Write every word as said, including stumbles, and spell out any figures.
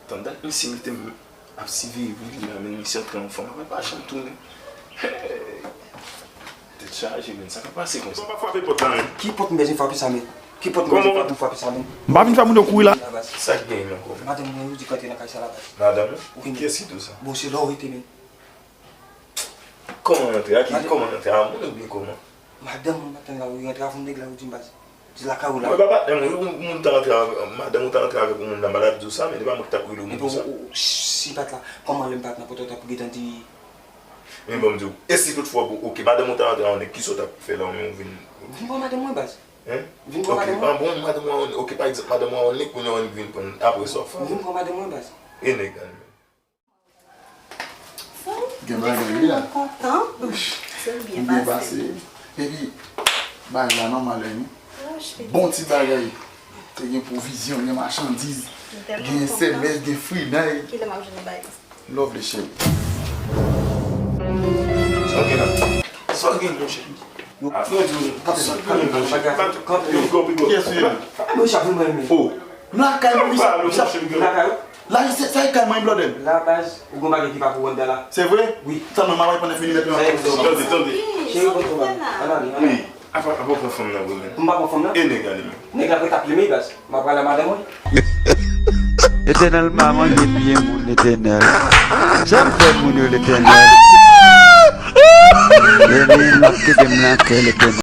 Tann dat misye mete m ap siveye wi li la, men misye antre an fanm, men pa janm tounen. Hey! Tèt chaje, men sa ka pase konsa. Papa frape pòt la, men. Ki pòt m bezwen frape sa, men? Ki pòt m bezwen frape, frape sa, men? M pa vin fè moun yo kouri la. Sa k genyen ankò? Madanm mwen, ou di k antre nan kay sa la, baz. Madanm ou? Wi, men. Kiyès ki di w sa? Bon, se la w rete, men. Kòman antre? A ki, kòman antre? A moun oubyen kòman? Madanm mwen, madanm la, ou rantre avè yon nèg la, ou di m, baz. Di lakay ou la. Mwen pa patnè m, wi, moun ta rantre avè, madanm ou ta rantre avèk yon moun nan malad di w sa, men li pa mwen ki t ap rele w moun sa. Epi ou, ou, si li pa t la, kòman lè m pa t nan pòt la, ou t ap gentan di. Men ban m di w, e si toutfwa, bon, oke, madanm ou ta rantre avè yon nèg, kisa w t ap fè la, ou menm ou vin. Vin pran madanm mwen, baz. Hein? Vin pran madanm mwen. Oke, ah bon, madanm ou avè yon nèg, oke, pa egzanp, madanm ou avè yon nèg, kounye a ou vin pran, apre sa w fè. Vin pran madanm mwen, baz. E nèg la, li menm. Gen bagay, wi, la. Kontan. Ou byen pase. Epi, bagay la nòmal, wi. Bon ti bagay. Te gen pwovizyon, gen machandiz, gen S M S, gen frinay. Kilè m ap jwenn bagay? Love, cheri. Sa w gen la? Sa w gen, mon cheri? Afè w di m, sa w gen, mon cheri? Yo, yo, yo. Kiyès ou ye? Oh. Lakay mwen, sa, sa, lakay ou? La, se, sa e kay mwen, blòdè. La, baz, ou gon bagay ki pa pou ou anndan la. Se vre? Wi. Tann mwen, m a bay pandan fini mèt lan. Tande, tande. Cheri, bon, bon, bon. Ann ale, ann ale. Wi. Apa, apa w pran fanm nan vre, men? M pa pran fanm nan. E nèg la, li menm? Nèg la prèt ap plen, baz. M ap pale a madanm mwen. Letènèl pa manje pye moun, Letènèl. Sa m fè moun yo, Letènèl? Letènèl, m ap kite m lakay, Letènèl.